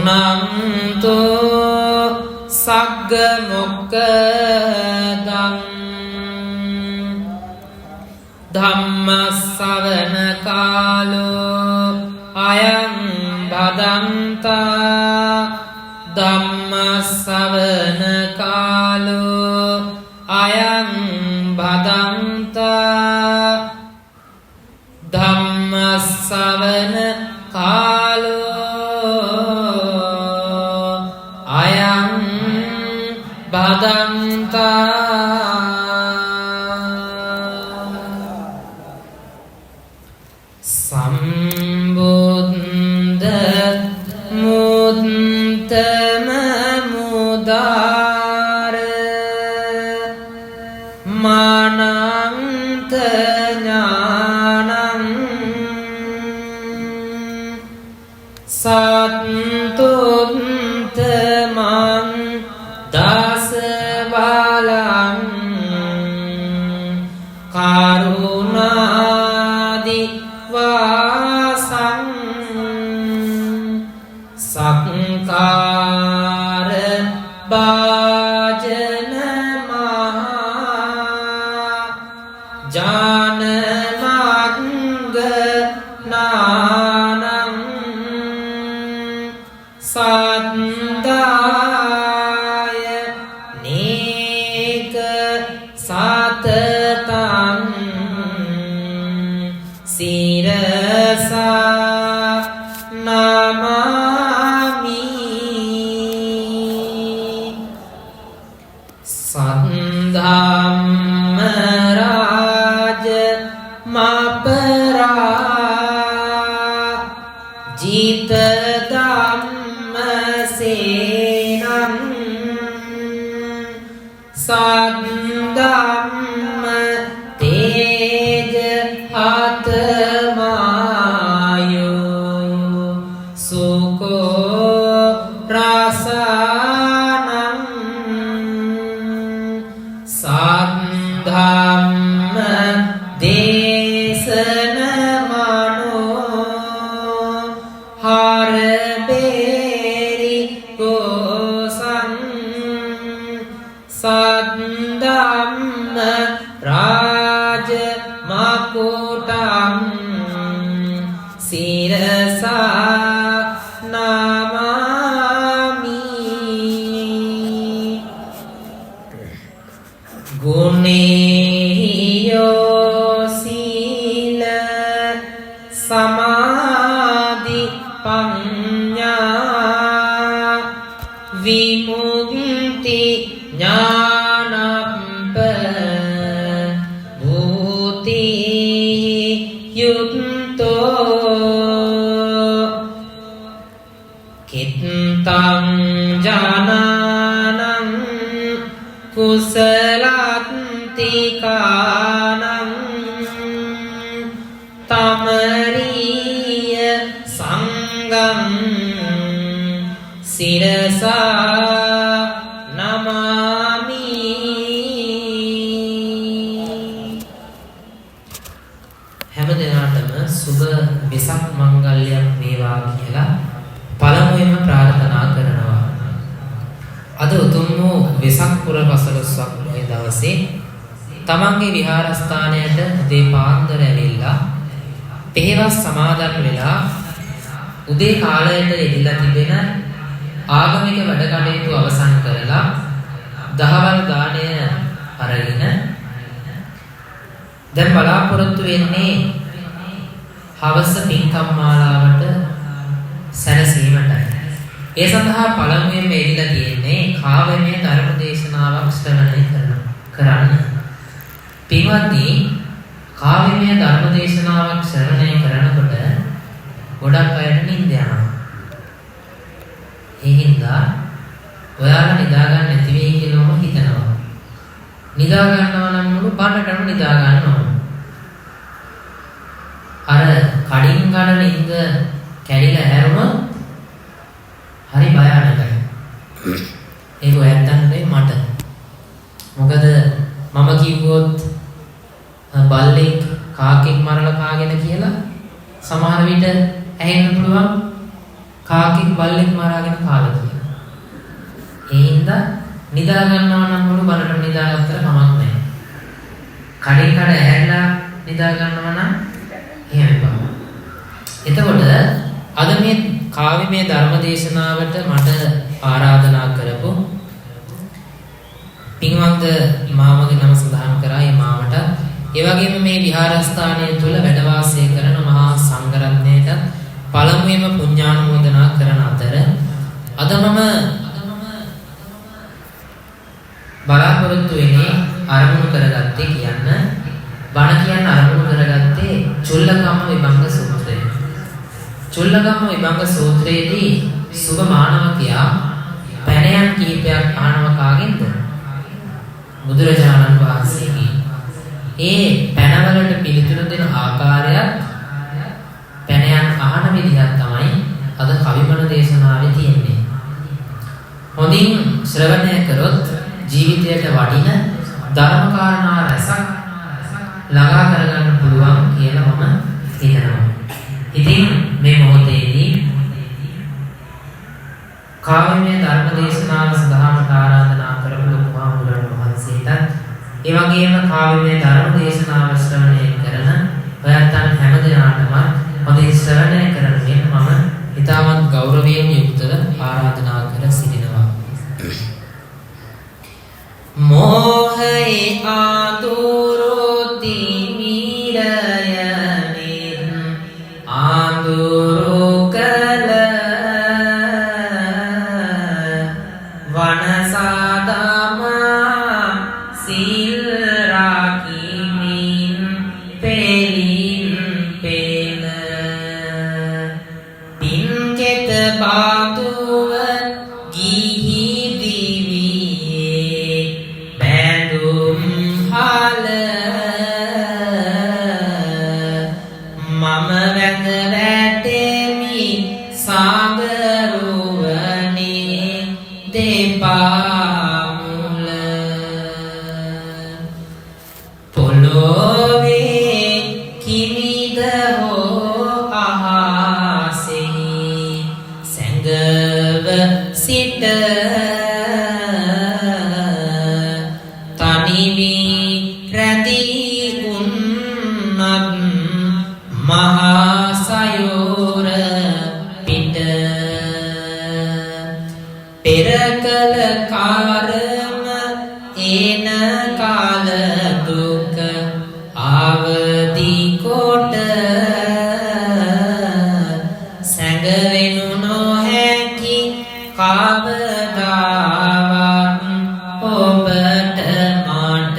සුනන්තු සග්ග මොක්කදං ධම්ම ශ්‍රවණ කාලෝ අයං භදන්තා ධම්ම ශ්‍රවණ කාලෝ අයං භදන්තා ධම්ම ශ්‍රවණ කාලෝ අයං භදන්තා. සම්බුද්ධ මුත්තම මුදාර මානන්ත ඥානං සත්තුත්තමං දස බලං කරුණාදි වාසං සක්කාර භාජන මහා ජාන මග්ග නානං සද්දාය නේක සතතං සිරසා නමාමි. සද්ධම්ම රාජ මපරා ජීත ධම්ම සේනං සද්ධම්ම තේජ ආතමායෝ සුකෝ රසානං සද්ධම්ම දේශන මනෝ හර බේරි ගෝසං සද්ධම්ම රාජ මකුටං සිරසා නමාමි. ගුණේයෝ සීල සමාධි පඤ්ඤා විමුක්ති ඥානප්ප භූති යුක්තෝ කිත්තං ජානානං කුසලත්තිකානං තමරීය සංගම් සිරසා නමාමි. හැම දිනාටම සුබ වෙසක් මංගල්‍යයක් වේවා කියලා පළමුවෙන්ම ප්‍රාර්ථනා කරනවා. අද උතුම් වූ වෙසක් පුර පසළොස්වක් පොහොය දවසේ තමන්ගේ විහාරස්ථානයට උදේ පාන්දර ඇවිල්ලා පෙහෙවස් සමාදන් වෙලා උදේ කාලයට යෙදিলা තිබෙන ආගමික වැඩ කටයුතු අවසන් කරලා දහවල් දාණය අරගෙන දැන් බලාපොරොත්තු වෙන්නේ හවස පින්කම් මාලාවට සැනසීමටයි. ඒ සඳහා පළමුවෙන්ම එරිලා තියෙන්නේ කාව්‍යමය ධර්ම දේශනාවක් ශ්‍රවණය කරන්න. පින්වත්නි, කාව්‍යමය ධර්ම දේශනාවක් ශ්‍රවණය කරනකොට ගොඩක් අයට නිින්ද යනවා. ඒ හින්දා ඔයාලා නිදා ගන්න නැති වෙයි කියලා මම හිතනවා. නිදා ගන්නවා නම් මුළු බණටම නිදා ගන්න ඕන. අර කඩින් කඩ නිින්ද කැඩිලා හැරුණොත් හරි භයානකයි. ඒක ඔයත් නෙවෙයි මට. මොකද මම කිව්වොත් බල්ලෙක් කාකෙක් මරලා කාගෙන කියලා සමහර විට ඇහෙන්න පුළුවන්. කාකෙක් බල්ලෙක් මරාගෙන කාලා කියලා. ඒ හින්දා නිදා ගන්නවා නම් මුළු බණටම නිදාගත්තට කමක් නැහැ. කඩින් කඩ ඇහැරලා නිදා ගන්නවා නම් එහෙම එපා. එතකොට අද මේ කාව්‍යමය ධර්ම දේශනාවට මට ආරාධනා කරපු පින්වන්ත මාමගේ නම සඳහන් කරා. ඒ මාමට ඒ වගේම මේ විහාරස්ථානය තුල වැඩ වාසය කරන මහා සංඝරත්නයට පළමුවෙන්ම පුණ්‍යානුමෝදනා කරන අතර අද මම බලාපොරොත්තු වෙන්නේ අරමුණු කරගත්තේ කියන්න බණ කියන්න අරමුණු කරගත්තේ චුල්ලකම්ම විභංග සූත්‍රය. චුල්ලකම්ම විභංග සූත්‍රයේදී සුභ මානවකයා පැනයන් කිහිපයක් අහනව කාගෙන්ද? බුදුරජාණන් වහන්සේගෙන්. ඒ පැනවලට පිළිතුරු දෙන ආකාරයත් පැනයන් අහන විදිහත් තමයි අද කවිබණ දේශනාවේ තියෙන්නේ. හොඳින් ශ්‍රවණය කරොත් ජීවිතයට වටින ධර්ම කාරණා රැසක් ළඟා කරගන්න පුළුවන් කියලා මම හිතනවා. ඉතින් මේ මොහොතේදී කාව්‍යමය ධර්ම දේශනාව සඳහා මට ආරාධනා කරපු ලොකු හාමුදුරන් වහන්සේටත් ඒ වගේම කාව්‍යමය ධර්ම දේශනාව ශ්‍රවණය කරන ඔයයන් හැම දෙනාටම හොඳින් ශ්‍රවණය කරන මෙන් මම ඉතාමත් ගෞරවයෙන් යුක්තව ආරාධනා කර සිටිනවා. මෝහයේ ආඳුරු තිමිරයනින් ආඳුරු කළ වනසාදමා සිල් රකිමින් පෙලින් පෙළ පින්කෙත බඳුව ගිහි දිවියේ බැඳුම් හල මම වැඳ වැටෙමි සාගරුවනේ දෙපා මුල පොළොවේ කිමිද හෝ අහසෙහි සැඟව සිට තනි වී රැඳී උන්නත් මහා සයුර පිට පෙර කළ කර්ම එන කාල දුක අවදි කොට සැඟවෙනු නොහැකි කවදාවත් ඔබට මට.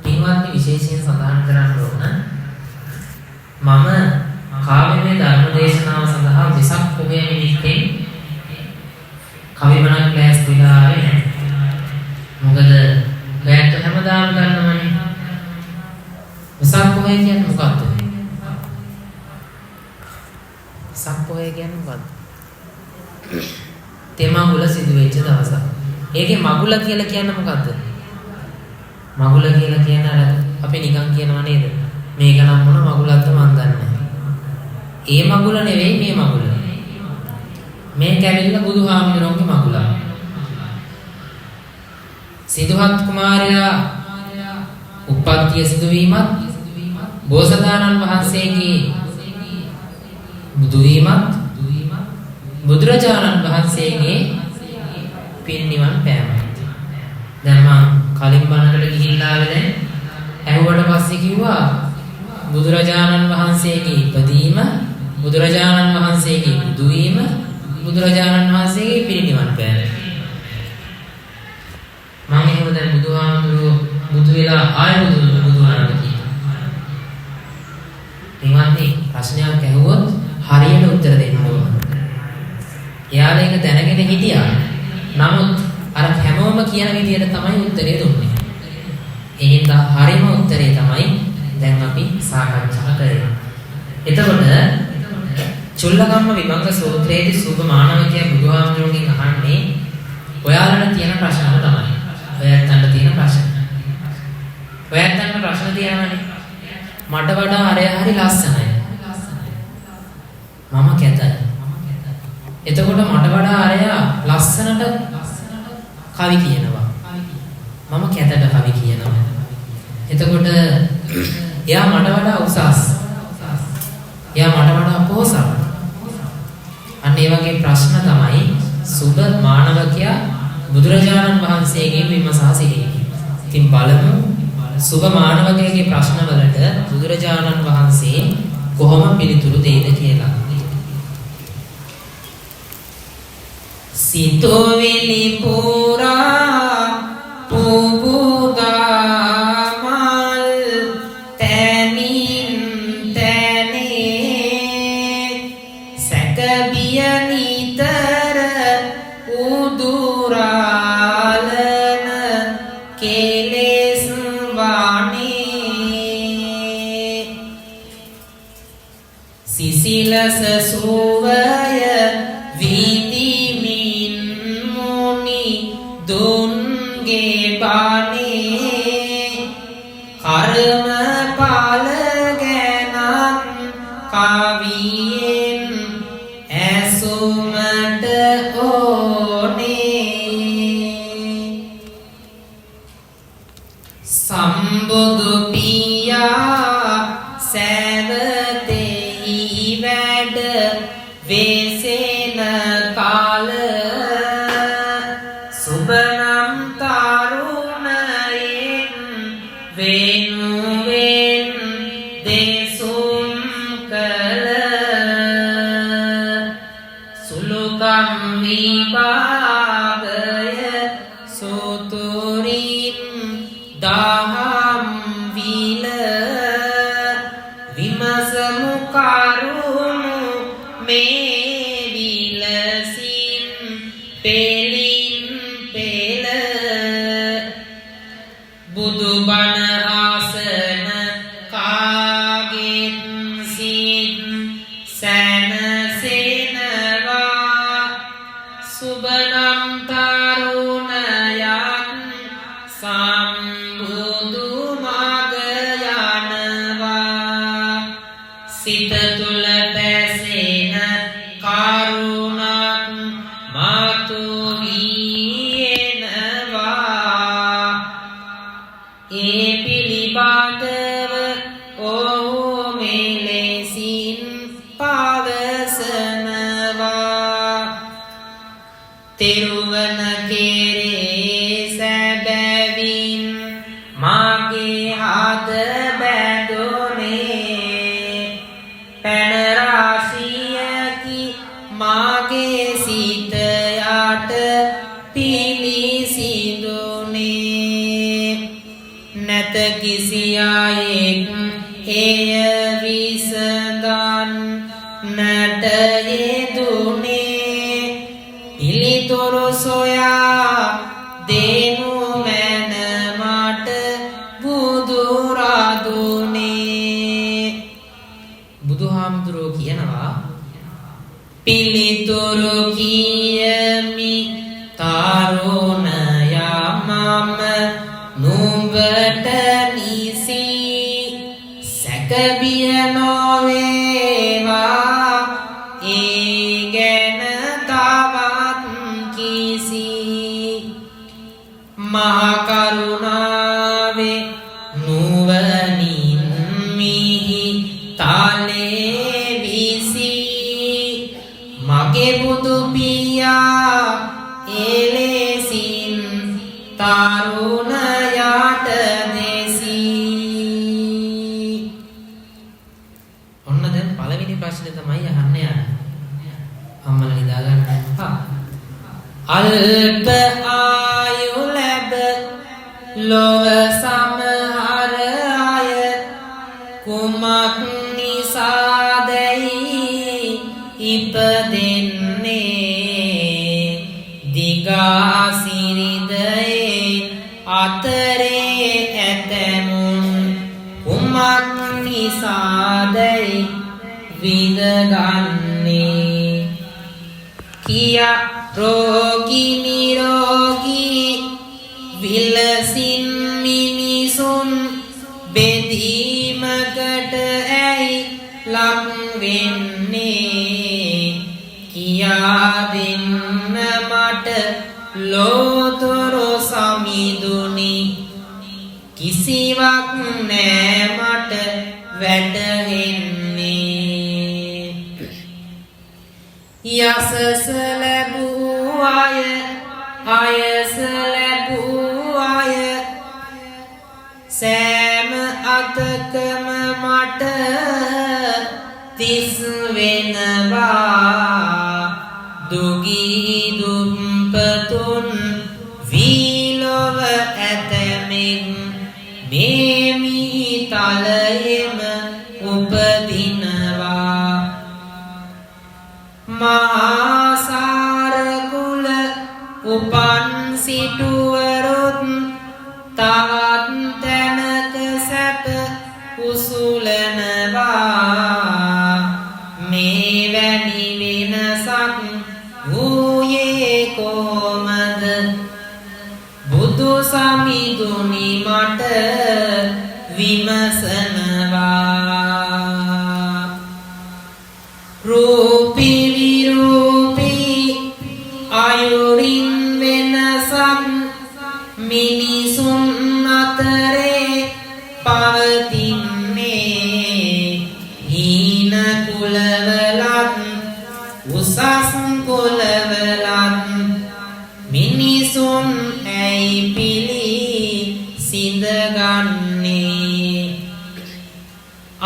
පින්වත්නි, විශේෂයෙන් සඳහන් කරන්න ඕන මම කාව්‍යමය ධර්ම දේශනාව සඳහා වෙසක් පොහොය නිමිත්තෙන් කවි බණක් ලෑස්ති වෙලා ආවේ නැහැ. මොකද ඔයත් හැමදාම දන්නවනේ. වෙසක් පොහොය කියන්නේ මොකද්ද? වෙසක් පොහොය කියන්නේ මොකද්ද? තෙමඟුල සිදු වෙච්ච දවසක්. ඒකේ මගුල කියලා කියන්නේ මොකද්ද? මගුල කියලා කියන්නේ අර අපි නිකන් කියනවා නේද? මේක නම් මොන මගුලක්ද මන් දන්නේ නැහැ. ඒ මගුල නෙවෙයි මේ මගුල. මේක ඇවිල්ලා බුදුහාමුදුරන්ගේ මගුලක්. සිදුහත් කුමාරයා උප්පත්තිය සිදුවීමත් බෝසතාණන් වහන්සේගේ බුදු වීමත් බුදුරජාණන් වහන්සේගේ පිරිනිවන් පෑමත්. දැන් මං කලින් බණකට ගිහිල්ලා ආවේ දැන් ඇහුවට පස්සේ කිව්වා බුදුරජාණන් වහන්සේගේ ඉපදීම, බුදුරජාණන් වහන්සේගේ බුදු වීම, බුදුරජාණන් වහන්සේගේ පිරිනිවන් පෑම. මං එහෙම දැන් බුදුහාමුදුරුවෝ බුදු වෙලා ආයෙ බුදු වුණාද කියලා. පින්වත්නි, ප්‍රශ්නයක් ඇහුවොත් හරියට උත්තර දෙන්න ඕන. එයාලා ඒක දැනගෙන හිටියා. නමුත් අර හැමෝම කියන විදියට තමයි උත්තරේ දුන්නේ. ඒ හින්දා හරිම උත්තරේ තමයි දැන් අපි සාකච්ඡා කරේ. එතකොට චුල්ලකම්ම විභංග සූත්‍රයේදී සුභ මානවකයා බුදුහාමුදුරුවන්ගෙන් අහන්නේ ඔයාලට තියෙන ප්‍රශ්නම තමයි. ඔයයන්ට තියෙන ප්‍රශ්න. ඔයයන්ට ප්‍රශ්න තියෙනවනේ. මට වඩා අරයා හරි ලස්සනයි. මම කැතයි. එතකොට මට වඩා අරයා ලස්සනට කවි කියනවා. මම කැතට කවි කියනවා. එතකොට එයා මට වඩා උසස්. එයා මට වඩා පොහොසත්. අන්න ඒ වගේ ප්‍රශ්න තමයි සුබ මානවකයා බුදුරජාණන් වහන්සේගෙන් විමසා සිටියේ. ඉතින් බලමු සුබ මානවකයාගේ ප්‍රශ්නවලට බුදුරජාණන් වහන්සේ කොහොම පිළිතුරු දෙයිද කියලා. සිතුවිලි පුරා පුබුදා මල් තැනින් තැනේ සැක බිය නිතර උදුරාලන කෙලෙස් වානේ සිසිලස සුවය විඳිමින් මුනි දුන්ගේ බණේ කර්ම ඵල ගැනත් කවියෙන් ඇසුමට ඕනේ. සම්බුදු පියා සැවතෙහි වැඩ වෙසෙන කාල සුබනම් තරුණයෙක් වෙනුවෙන් දෙසුම් කළ සුළුකම් විභාගය සුතුරින් දහම් විල විමසමු කරුණු මේ විලසින් පෙලින් පෙළ බුදුබණ ආසන කාගෙත් සිත් සැනසෙනවා. සුබනම් තරුණයක් සම්බුදු මග යනවා. සිත තුළ පැසෙන කරුණක් මතු වී එනවා. ඒ පිළිබඳව ඔහු මෙලෙසින් පවසනවා. තෙරුවන කෙරේ සැබැවින් මාගේ හද බැඳුනේ. පැන රාශියකි මාගේ සිත යට පිළිසිඳුනේ. නැත කිසි අයෙක් එය විසඳන්නට යෙදුනේ. පිළිතුරු සොයා දෙනු මැන මට බුදුරදුනේ. බුදුහාමුදුරුවෝ කියනවා පිළිතුරු කියමි තරුණයා මම නුඹට නිසි සැක බිය නොවේවා ඒ ගැන තවත් කිසි. මහ කරුණාවේ නුවණින් මිහි තලේ විසි මගේ බුදු පියා එලෙසින් තරුණයාට දෙසි. ඔන්න දැන් පළවෙනි ප්‍රශ්නේ තමයි අහන්න යන්නේ. අම්මලා නිදා ගන්න එපා. අල්ප ආයු ලැබ ලොව සමහර අය කුමක් නිසාදැයි ඉපදෙන්නේ? දිගා සිරිදයේ අතරේ ඇතැමුන් කුමක් නිසාදැයි විඳගන්නේ? කියා රෝගී නිරෝගී විලසින් මිනිසුන් බෙදීමකට ඇයි ලක් වෙන්නේ? කියා දෙන්න මට ලෝතුරු සමිඳුනි. කිසිවක් නෑ මට වැටහෙන්නේ. යසස ලැබූ අය අයස ලැබූ අය සෑම අතකම මට තිස් වෙනවා. දුගී දුප්පතුන් වීලොව ඇතැමෙක් මේ මී තලයෙම උපදිනවා. මහාසාර කුල උපන් සිටුවරුත් තවත් තැනක සැප උසුලනවා. මේ වැනි වෙනසක් වූයේ කොහොමද? බුදු සමිඳුනි මට විමසනවා. රූපි විරූපි අයුරින් වෙනසක් මිනිසුන් අතරේ පවතින්නේ. හීන කුලවලත් උසස් කුලවලත් මිනිසුන් ඇයි පිළි සිඳගන්නේ?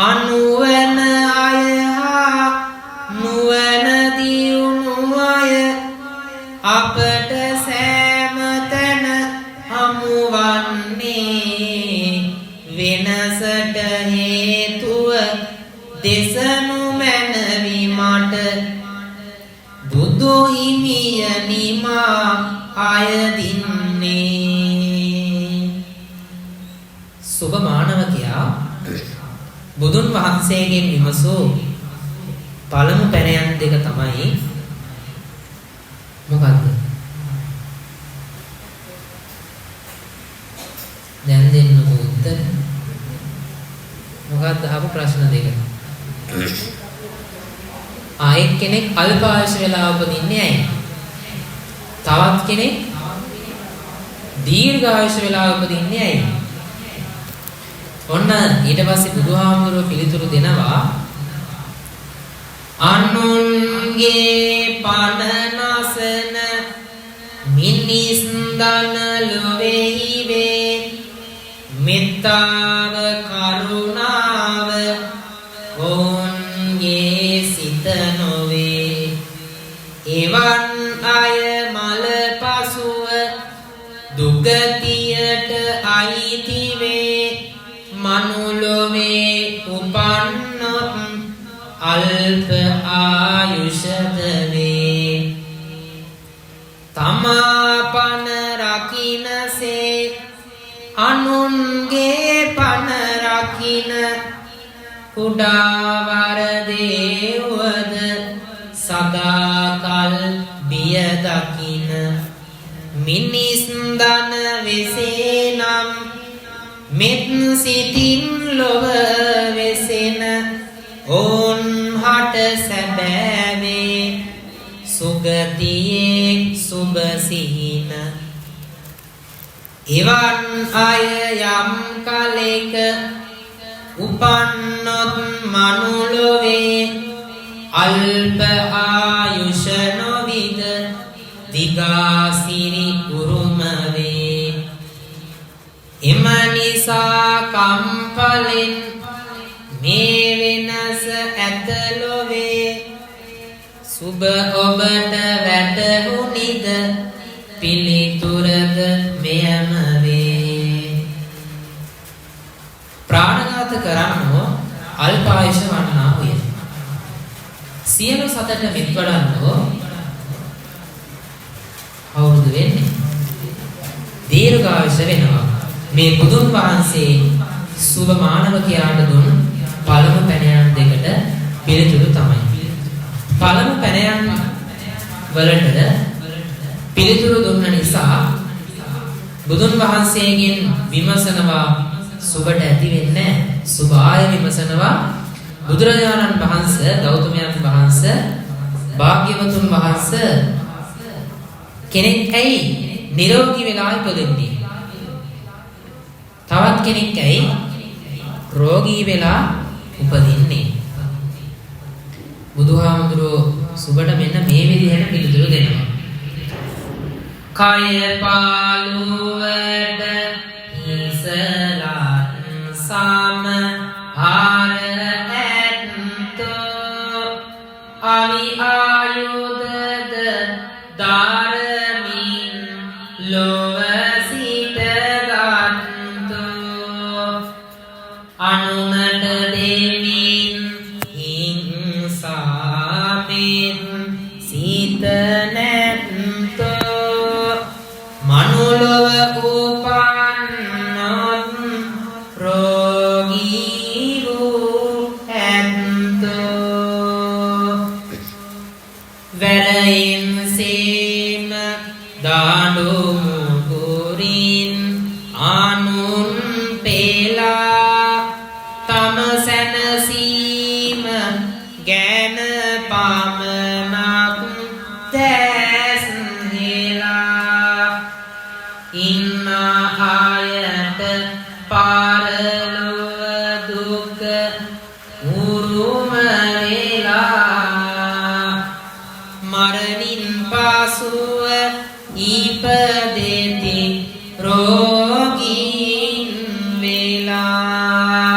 අනුවන අය හා නුවණ දියුණු අය අපට සෑම තැන හමුවන්නේ. වෙනසට හේතුව දෙසනු මැනවි මට බුදු හිමියනි මා අයදින්නේ. සුභ මානවකයා බුදුන් වහන්සේගෙන් විමසූ පළමු පැනයන් දෙක තමයි මොකද්ද? දැන් දෙන්නකෝ උත්තර. මොකද්ද අහපු ප්‍රශ්න දෙක? ආ, එක්කෙනෙක් අල්ප ආයුෂ වෙලා උපදින්නේ ඇයි? තවත් කෙනෙක් දීර්ඝ ආයුෂ වෙලා උපදින්නේ ඇයි? ඔන්න ඊට පස්සේ බුදුහාමුදුරුවෝ පිළිතුරු දෙනවා. අනුන්ගේ පණ නසන මිනිස් දන ලොවේහි වේ. මෙත්තාව කරුණාව ඔවුන්ගේ සිත නොවේ. එවන් අය මල පසුව දුගතියට අයිති වේ. මනුලොවේ උපන්නොත් අල්ප ආයුෂද වේ. තමා පණ රකින්නසේ අනුන්ගේ පණ රකින්න කුඩා වරදේවද සදාකල් බිය දකින. මිනිස් ධන වෙසේනම් මෙත් සිතින් ලොව වෙසෙන ඔවුන් හට සැබෑවේ සුගතියේ සුබ සිහින. එවන් අය යම් කලෙක උපන්නොත් මනුලොවේ අල්ප ආයුෂ නොවිද දිගාසිරි උරුම වේ. එම නිසා කම්පලෙන් මේ වෙනස ඇත ලොවේ. සුබ ඔබට වැටහුණිද පිළිතුරද මෙයම වේ. ප්‍රාණඝාත කරන්නෝ අල්පායුෂ වන්නා වූය. සියලු සතට මෙත් වඩන්නෝ අවුරුදු වෙන්නේ දීර්ඝායුෂ වෙනවා. මේ බුදුන් වහන්සේ සුබ මානවකයාට දුන් පළමු පැනයන් දෙකට පිළිතුරු තමයි. පළමු පැනයන් වලට පිළිතුරු දුන්න නිසා බුදුන් වහන්සේගෙන් විමසනවා සුබට ඇති වෙන්නේ නැහැ. සුබ ආය විමසනවා බුදුරජාණන් වහන්සේ ගෞතමයන් වහන්සේ භාග්‍යවතුන් වහන්සේ කෙනෙක් ඇයි නිරෝගී වෙලා ඉපදෙන්නේ? තවත් කෙනෙක් ඇයි රෝගී වෙලා උපදින්නේ? බුදුහාමුදුරුවෝ සුබට මෙන්න මේ විදිහට පිළිතුරු දෙනවා. කය පාළුවට හිසලත් සම හාර ඇත්තෝ අවි ආයුධද ධාරමින් ලොව සිට ගත්තෝ අනුමත දෙමින් හිංසාවෙන් සිත නැත්තෝ මනුලොව උපන්නොත් රෝගී වූ ඇත්තෝ වැරයින් සීම දඬු මුගුරින් අනුන් පෙලා තම සැනසීම ගැන පමණක් දැස් හෙලා ඉන්න අයට පරලොව දුක උරුම වෙලා මරණින් පසුව ඉපදෙති රෝගීන් වෙලා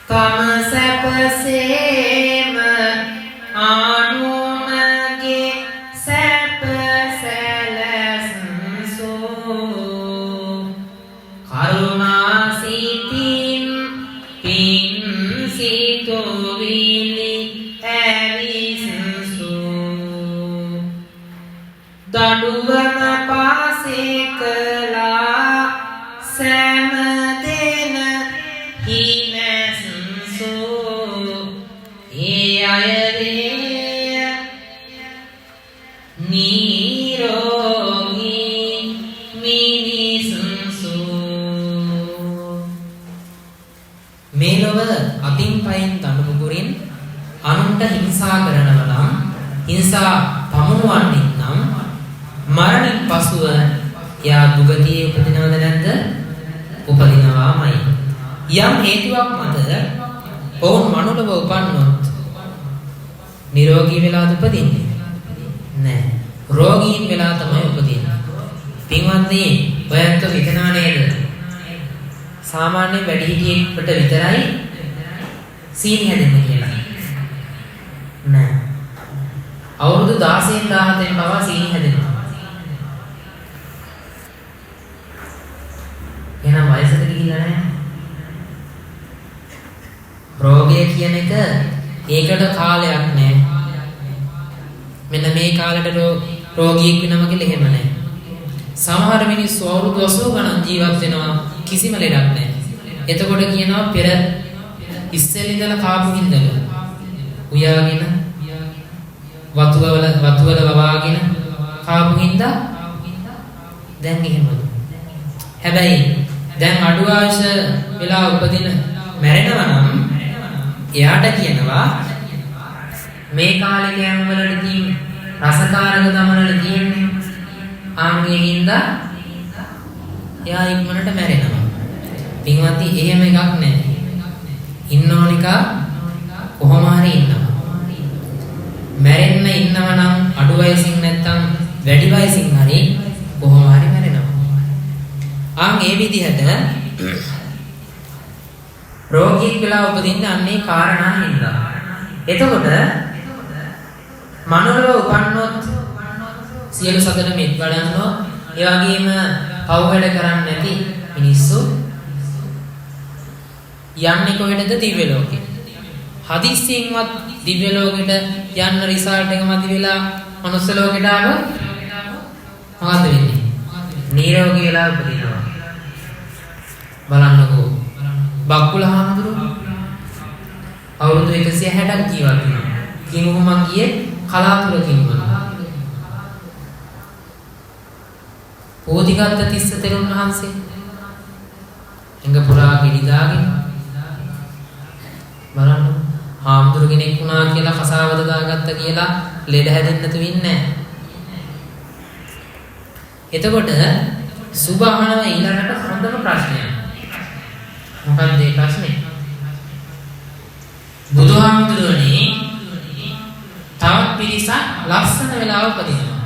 තම සැපසේම අනුමගේ සැප සැලැස්සූ කරුණා සිතින් පින් සිතුවිලි ඇවිස්සූ දඬුවම පාසේ කළා සෑම දෙන හිනැස්සූ ඒ අය වේ නිරෝගී මිනිස්සු. මේ ලොව අතින් පයින් දඬු මුගුරින් අනුන්ට හිංසා කරනවා නම්, හිංසා පමුණුවන්නේ නම් මරණින් පසුව එයා දුගතියේ උපදිනවද නැද්ද? උපදිනවාමයි. යම් හේතුවක් මත ඔවුන් මනුලව උපන්නොත් නිරෝගී වෙලාද උපදින්නේ? නෑ. රෝගීන් වෙලා තමයි උපදින්නේ. පින්වත්නි, ඔයත් හිතනවා නේද? සාමාන්‍යයෙන් වැඩිහිටියෙකුට විතරයි සීනි හැදෙන්නේ කියලා. නෑ. අවුරුදු 16 17 පවා සීනි හැදෙනවා. එහෙනම් වයසට ගිහිල්ලා නෑ. රෝගය කියන එක ඒකට කාලයක් නෑ. මෙන්න මේ කාලෙට රෝගියෙක් වෙනව කියලා එහෙම නෑ. සමහර මිනිස්සු අවුරුදු 80 ගණන් ජීවත් වෙනවා කිසිම ලෙඩක් නෑ. එතකොට කියනවා පෙර ඉස්සෙල් ඉඳලා කාපු හින්දාලු. උයාගෙන වතුවල වවාගෙන කාපු හින්දා දැන් එහෙමලු. හැබැයි දැන් අඩු ආයුෂ වෙලා උපදින මැරෙනවා නම් එයාට කියනවා මේ කාලේ කෑම වලට තියෙන රසකාරක දමනල තියෙන්නේ. ආන්ගේ හින්දා එයා ඉක්මනට මැරෙනවා. පින්වත්නි, එහෙම එකක් නෑ. ඉන්න ඕන එක කොහොම හරි ඉන්නවා. මැරෙන්න ඉන්නව නම් අඩු වයසින් නැත්තම් වැඩි වයසින් හරි කොහොම හරි මැරෙනවා. ආන් ඒ විදිහට රෝගියෙක් වෙලා උපදින්න අන්නේ කාරණා හින්දා. එතකොට මනුලව උපන්නොත් සියලු සතර මෙත් වඩන්නෝ, ඒ වගේම පව් වැඩ කරන්නේ නැති මිනිස්සු යන්නේ කොහෙටද? දිව්‍ය ලෝකෙ. හදිස්සියෙන්වත් දිව්‍ය ලෝකෙට යන්න රිසල්ට් එක මදි වෙලා මනුස්ස ලෝකෙට ආවොත් මොකද්ද වෙන්නේ? නිරෝගී වෙලා උපදිනවා. බලන්නකෝ, බක්කුල හාමුදුරුවෝ අවුරුදු 160ක් ජීවත් වුණා. කිංගුමන් ගියේ කලාතුරකින්ම. පෝතිගත්ත තිස්ස තෙරුන් වහන්සේ ඇඟ පුරා ගෙඩි දාගෙන බලන්න, හාමුදුරු හාමුදුරු කෙනෙක් වුණා කියලා කසාවද දාගත්ත කියලා ලෙඩ හැදෙන්න නැතුව ඉන්නේ නැහැ. එතකොට සුභ අහනවා ඊළඟට හොඳම ප්‍රශ්නයක්. මොකක්ද ඒ ප්‍රශ්නේ? බුදුහාමුදුරුවනේ තවත් පිරිසක් ලස්සන වෙලාව උපදිනවා.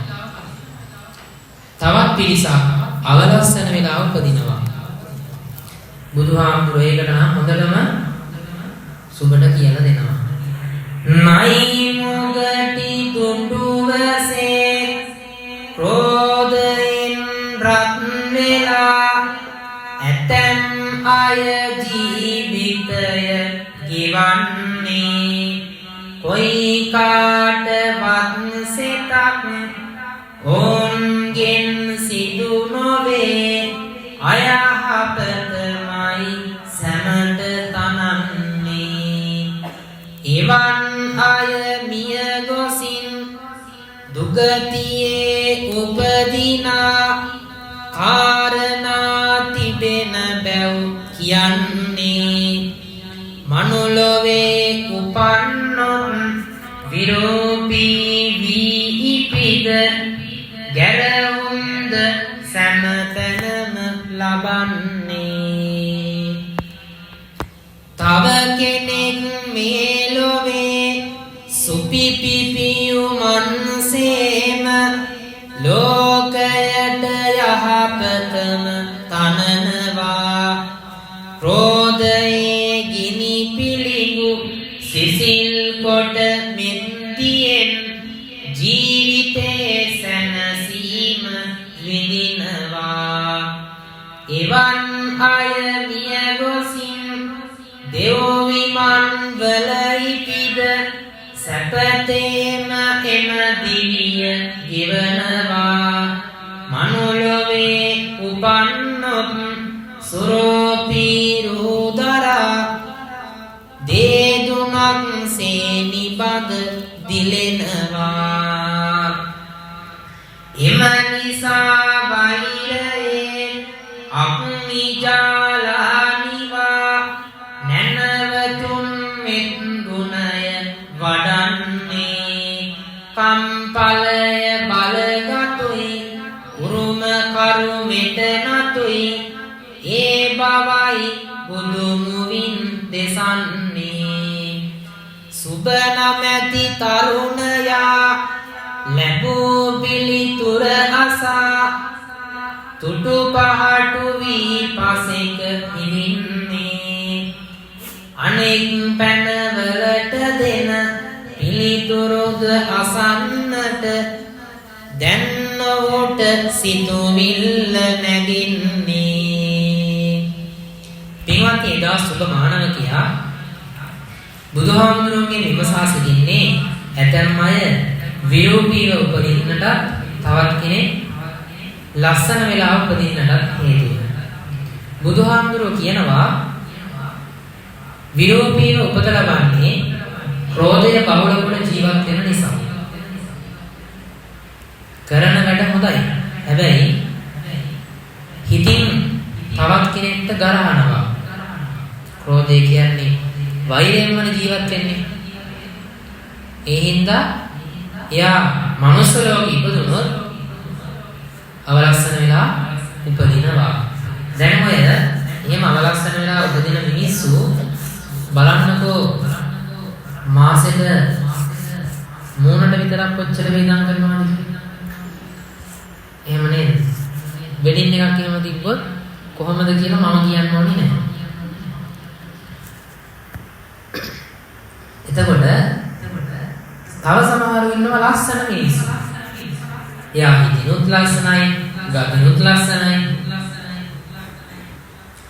තවත් පිරිසක් අවලස්සන වෙලාව උපදිනවා. බුදුහාමුදුරුවෝ ඒකට නම් හොඳටම සුබට කියලා දෙනවා. නයි මුගටි තුඬුවසේ ක්‍රෝධයෙන් රත් වෙලා ඇතැම් අය ජීවිතය ගෙවන්නේ කොයි කාටවත් සිතක් ඔවුන්ගෙන් සිදු නොවේ අයහපතමයි සැමට තනන්නේ. එවන් අය මිය ගොසින් දුගතියේ උපදිනා කාරණා තිබෙන බැව් කියන්නේ. මනුලොවේ උපන්නොත් විරූපී වී ඉපිද ගැරවුම්ද සැමතැනම ලබන්නේ. තව කෙනෙක් මේ ලොවේ සුපිපිපියුමන්සේම ලෝකයට යහපතම තනනවා. ක්‍රෝධයේ ගිනි පිළිඟු සිසිල් කොට මෙත්තියෙන් ජීවිතේ සැනසීම විඳිනවා. එවන් අය මිය ගොසින් දෙව් විමන් වල ඉපිද සැපතේම එම දිවිය ගෙවනවා. මනුලොවේ උපන්නොත් සුරෝපී රූදරා දේදුනක් සේ නිබඳ දිලෙනවා. එම නිසා වෛරයේ අග්නි ජාලා නිවා නැනවතුන් මෙත් ගුණය වඩන්නේ. කම්පලය බලගතුයි උරුම කරුමෙට නතුයි ඒ බවයි බුදුමුවින් දෙසන්නේ. සුබ නමැති තරුණයා ලැබූ පිළිතුර අසා තුටු පහටු වී පසෙක හිඳින්නේ. අනෙක් පැනවලට දෙන පිළිතුරුද අසන්නට දැන් ඔහුට සිතුවිල්ල නැගින්නේ. පින්වත් එදා සුබ මානවකයා බුදුහාමුදුරුවන්ගෙන් විමසා සිටින්නේ ඇතැම් අය විරූපීව උපදින්නටත් තවත් කෙනෙක් ලස්සන වෙලා උපදින්නටත් හේතුව. බුදුහාමුදුරුවෝ කියනවා විරූපීව උපත ලබන්නේ ක්‍රෝධය බහුල කොට ජීවත් වෙන නිසා. කරන වැඩ හොඳයි. හැබැයි හිතින් තවත් කෙනෙක්ට ගරහනවා. ක්‍රෝධය කියන්නේ වෛරයෙන්මනේ ජීවත් වෙන්නේ. ඒ හින්දා එයා මනුස්ස ලෝකෙ ඉපදුනොත් අවලස්සන වෙලා උපදිනවා. දැන් ඔය එහෙම අවලස්සන වෙලා උපදින මිනිස්සු බලන්නකෝ මාසෙට මූණට විතරක් කොච්චර වේදම් කරනවද කියලා. එහෙම නේද? වෙඩින් එකක් එහෙම තිබ්බොත් කොහොමද කියලා මම කියන්න ඕනේ නෑ. එතකොට තව සමහරු ඉන්නවා ලස්සන මිනිස්සු. එයා හිතිනුත් ලස්සනයි, ගතිනුත් ලස්සනයි.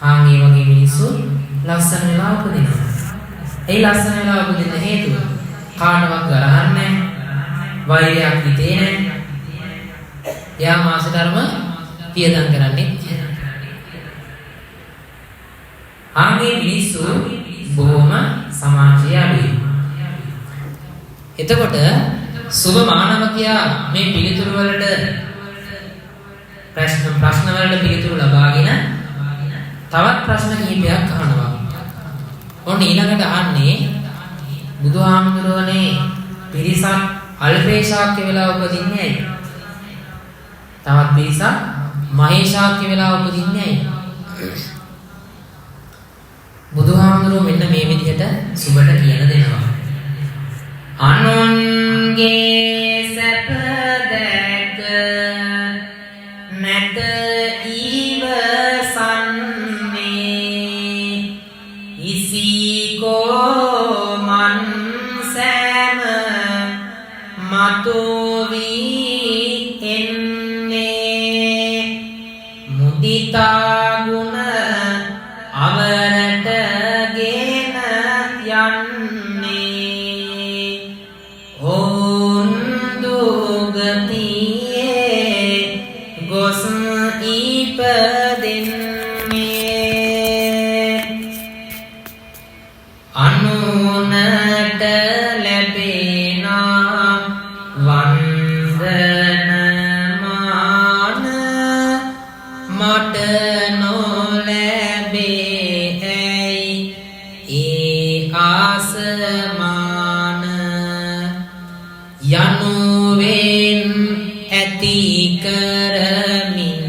ආන් මේ වගේ මිනිස්සු ලස්සන වෙලා උපදිනවා. ඒ ලස්සන වෙලා උපදින්න හේතුව කාටවත් ගරහන්නේ නැහැ. වෛරයක් හිතේ නැහැ. එයා මාසෙටම පියදම් කරන්නේ නැහැ. ආන් මේ මිනිස්සු බොහොම සමාජයේ අඩුයි. එතකොට සුබ මානවකයා මේ පිළිතුරු වලට ප්‍රශ්න වලට පිළිතුරු ලබාගෙන තවත් ප්‍රශ්න කිහිපයක් අහනවා. ඔන්න ඊළඟට අහන්නේ බුදුහාමුදුරුවනේ පිරිසක් අල්පේශාක්‍ය වෙලා උපදින්නේ ඇයි? තවත් පිරිසක් මහේශාක්‍ය වෙලා උපදින්නේ ඇයි? බුදුහාමුදුරුවෝ මෙන්න මේ විදිහට සුබට කියලා දෙනවා. අනුන්ගේ සැප දැක නැත ඊවසන්නේ, ඉසිකෝ මන් සෑම මතු වී එන්නේ, මුදිතා ගුණ අවරට ගෙන යන්නේ, ඔවුන් දුගතියේ ගොස් ඉපදෙන්නේ. අනුනට ලැබෙන වන්දන මාන මට නොලැබේ ඇයි ඒ ආසමාන, යනුවෙන් ඇති කරමින්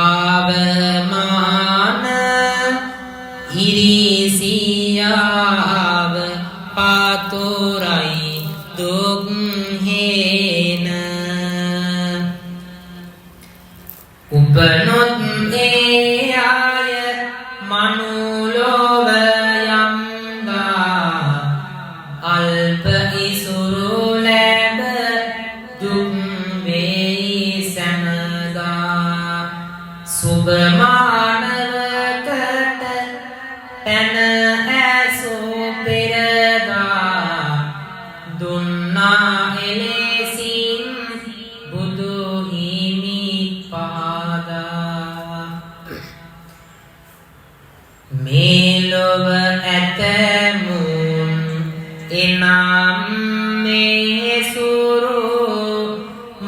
ආවමාන, ඉරිසියාව පාතුරයි දුක් හේන. උපනොත් ඒ අය මනුලොව යම්දා, අල්ප ඉසුරු ලැබ දුක් වෙයි සැමදා. සුභ මානවකට පැන ඇසූ පෙරදා, දුන්නා එලෙසින් බුදු හිමි පහදා. මේ ලොව ඇතැමුන් එනම් මේ සුරු,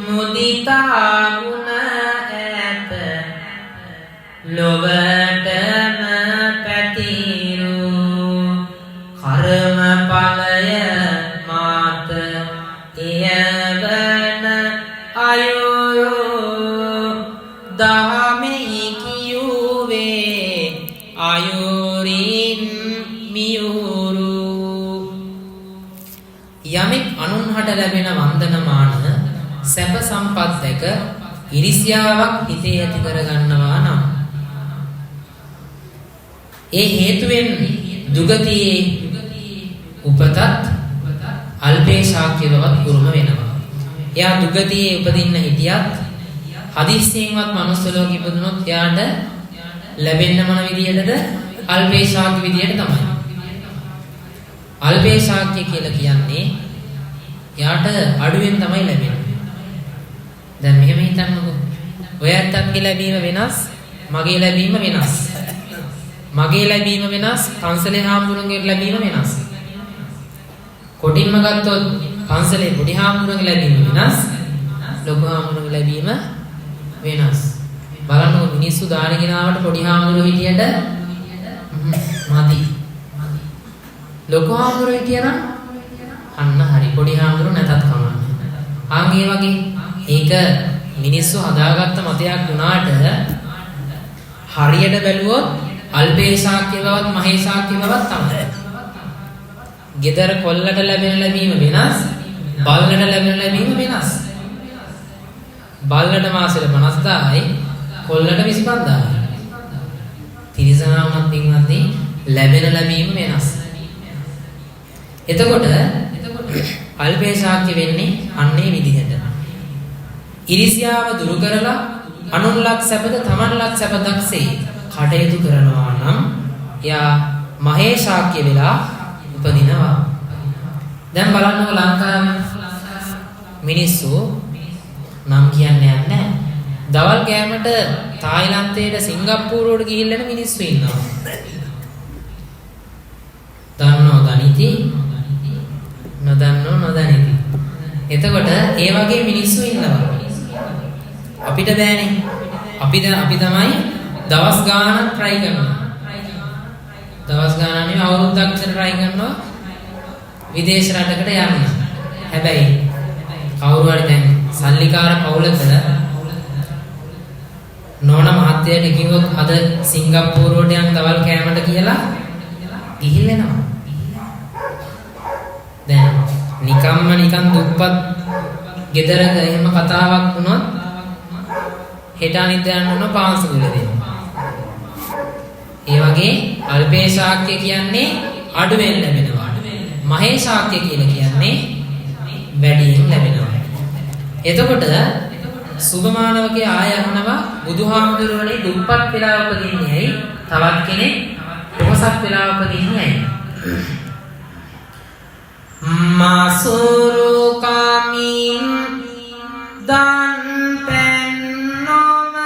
මුදිතා ගුණ ඇත ලොවටම පැතිරු, කර්ම ඵලය මාත එයවන අයුරු, දහමෙහි කියුවේ අයුරින් මියුරු. යමෙක් අනුන් හට ලැබෙන වන්දනමාන සැප සම්පත් දැක ඉරිසියාවක් හිතේ ඇති කරගන්නවා නම්, ඒ හේතුවෙන් දුගතියේ උපතත් අල්පේ ශාක්‍ය බවත් උරුම වෙනවා. එයා දුගතියේ උපදින්න හිටියත් හදිස්සියෙන්වත් මනුස්ස ලෝකෙ ඉපදුනොත් එයාට ලැබෙන්න මොන විදියටද? අල්පේ ශාක්‍ය විදියට තමයි. අල්පේ ශාක්‍ය කියලා කියන්නේ එයාට අඩුවෙන් තමයි ලැබෙන්නේ. දැන් මෙහෙම හිතන්නකෝ. ඔය ඇත්තන්ගේ ලැබීම වෙනස්, මගේ ලැබීම වෙනස්. මගේ ලැබීම වෙනස්, පන්සලේ හාමුදුරන්ගේ ලැබීම වෙනස්. කොටින්ම ගත්තොත් පන්සලේ පොඩි හාමුදුරන්ගේ ලැබීම වෙනස්, ලොකු හාමුදුරන්ගේ ලැබීම වෙනස්. බලන්නකෝ මිනිස්සු දාන ගෙනාවට පොඩි හාමුදුරුවෝ හිටියට මදි. ලොකු හාමුදුරුවෝ හිටියනම් අන්න හරි. පොඩි හාමුදුරුවෝ නැතත් කමන්නේ. ආන් ඒ වගේ ඒක මිනිස්සු හදාගත්ත මතයක් වුණාට හරියට බැලුවොත් අල්පේශාක්‍ය බවත් මහේශාක්‍ය බවත් තමයි. ගෙදර කොල්ලට ලැබෙන ලැබීම වෙනස්, බල්ලට ලැබෙන ලැබීම වෙනස්. බල්ලට මාසෙට 50000යි, කොල්ලට 25000යි. තිරිසනා වුණත් පින්වත්නි ලැබෙන ලැබීම වෙනස්. එතකොට අල්පේශාක්‍ය වෙන්නේ අන්නේ විදිහට. ඉරිසියාව දුරු කරලා අනුන් ලත් සැපද තමන් ලත් සැපදක්සේ කටයුතු කරනවා නම් එයා මහේශාක්‍ය වෙලා උපදිනවා. දැන් බලන්නකෝ ලංකාවේ මිනිස්සු නම් කියන්නේ නැහැ. දවල් කෑමට තායිලන්තයට සිංගප්පූරුවට ගිහිල්ලා එන මිනිස්සු ඉන්නවා. දන්නෝ දනිති, නොදන්නෝ නොදනිති. එතකොට ඒ වගේ මිනිස්සු ඉන්නවා. අපිට බෑනේ. අපි තමයි දවස් ගාණක් try කරනවා. දවස් ගාණක් නෙවෙයි අවුරුද්දක් විතර try කරනවා. විදේශ රටකට යන්න. හැබැයි කවුරු හරි දැන් සල්ලිකාර පවුලක නෝනා මහත්තයාට කිව්වොත් අද සිංගප්පූරුවට යන් දවල් කෑමට කියලා ගිහින් එනවා. දැන් නිකම්ම නිකන් දුප්පත් ගෙදරක එහෙම කතාවක් වුණොත් හෙට අනිද්දා යන්න ඕන පාන්සුකුල දෙන්න. ඒ වගේ අල්පේ ශාක්‍ය කියන්නේ අඩුවෙන් ලැබෙනවා. මහේ ශාක්‍ය කියලා කියන්නේ වැඩියෙන් ලැබෙනවා. එතකොට සුභමානවකේ ආය අහනවා බුදුහාමුදුරුවනේ දුප්පත් වෙලා උපදින්නේ ඇයි? තවත් කෙනෙක් පොහොසත් වෙලා උපදින්නේ ඇයි? මසුරු කමින් දන් පැන් නොම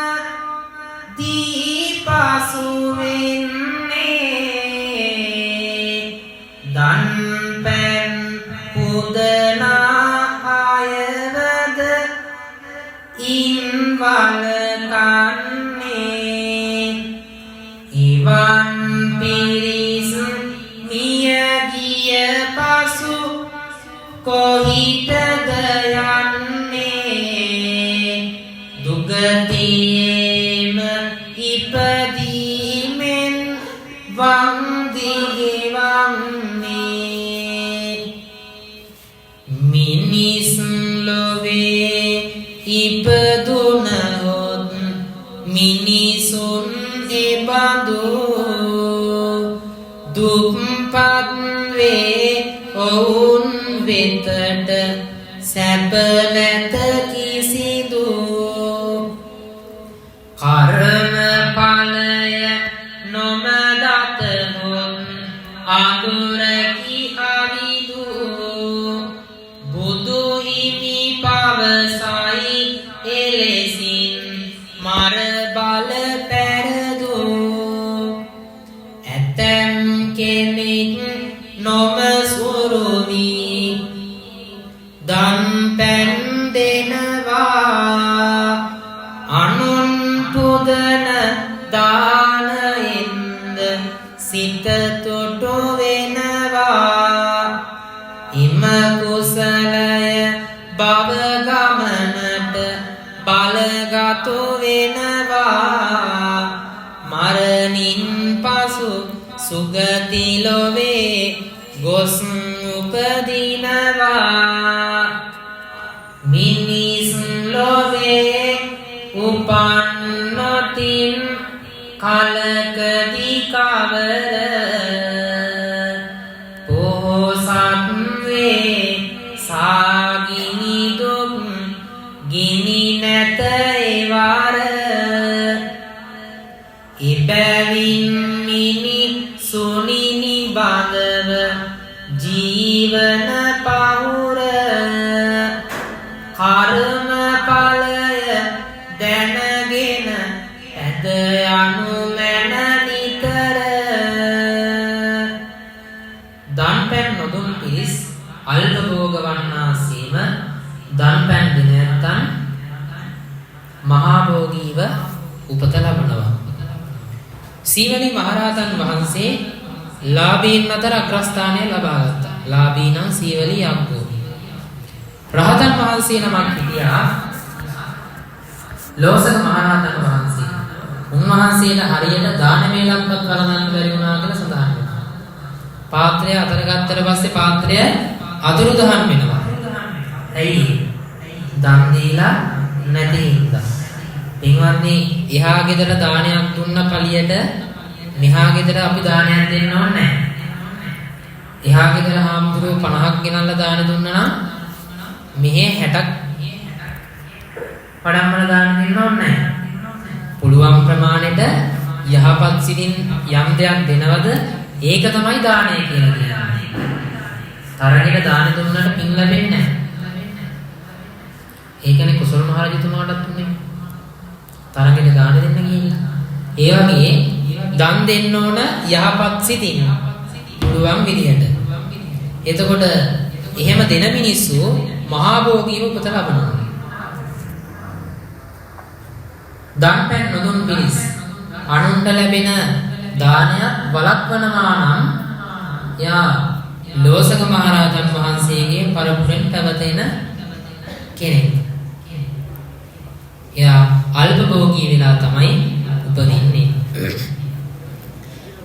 දීපසු වෙන්නේ දන් පැන් පුදනා අයවද ඉන් වලකන්නේ ඉවන් පිරිස් මිය ගිය පසු කොහිටද යන්නේ දුගතියේම ඉපදීමෙන් වන්දි ගෙවන්නේ මිනිස් ලොවේ ඉපදුනහොත් මිනිසුන් එබඳු දුප්පත් වේ ඔවුන් වෙතට සැප නැත කිසිදු කර්ම ඵලය නොම දතහොත් අඳුරකි අවිදු බුදු හිමි පවසයි එලෙසින් මර බල පෙරදු ඇතැම් කෙනෙක් නොම සුරු වී දන් පැන් දෙනවා අනුන් පුදන දානයෙන්ද සිත තුටු වෙනවා ඉම කුසලය භව ගමනට බලගතු වෙනවා මරණින් පසු සුගති ලොවේ ගොස් උපදිනවා මිනිස් ලොවේ උපන්නොතින් කලකදී කවර පොහොසත් වේ සාගිනි දුක් ගිනි නැත එවර එබැවින් මිනිසුනි බඳව ජීවන පහුර කර්ම ඵලය දැනගෙන ඇද යනු මැන නිතර. දන් පැන් නොදුන් පිරිස් අල්ප භෝග වන්නාසේම දන් පැන් දෙන නැත්තන් මහා භෝගීව උපත ලබනවා. සීවලී මහරහතන් වහන්සේ ලාභීන් අතර අග්‍රස්ථානය ලබා ගත්තා. ලාභීනම් සීවලී අග්ගෝ. රහතන් වහන්සේ නමක් හිටියා ලෝසක මහරහතන් වහන්සේ. උන්වහන්සේට හරියට දාන වේලක්වත් වළඳන්න බැරි වුණා කියලා සඳහන් වෙනවා. පාත්‍රය අතර ගත්තට පස්සේ පාත්‍රය අතුරුදහන් වෙනවා. ඇයි? දන් දීලා නැති හින්දා. පින්වත්නි, එහා ගෙදර දානයක් දුන්න පළියට මෙහා ගෙදර අපි දානයක් දෙන්න ඕනේ නැහැ. එහා ගෙදර හාමුදුරුවෝ 50ක් ගෙනල්ලා දාන දුන්නා නම් මෙහෙ 60ක් වඩම්මල දාන දෙන්න ඕනේ නැහැ. පුළුවන් ප්‍රමාණයට යහපත් සිතින් යම් දෙයක් දෙනවද ඒක තමයි දානය කියලා කියන්නේ. තරගෙට දාන දුන්නට පින් ලැබෙන්නේ නැහැ. ඒකනේ කුසල මහරජතුමාටත් උනේ. තරගෙට දාන දෙන්න ගිහිල්ලා. ඒ වගේ දන් දෙන්න ඕන යහපත් සිතින් පුළුවන් විදිහට. එතකොට එහෙම දෙන මිනිස්සු මහා භෝගීව උපත ලබනවා. දන් පැන් නොදුන් පිරිස් අනුන්ට ලැබෙන දානයක් වළක්වනවා නම් එයා ලෝසක මහරහතන් වහන්සේගේ පරපුරෙන් පැවතෙන කෙනෙක්. එයා අල්පභෝගී වෙලා තමයි උපදින්නේ.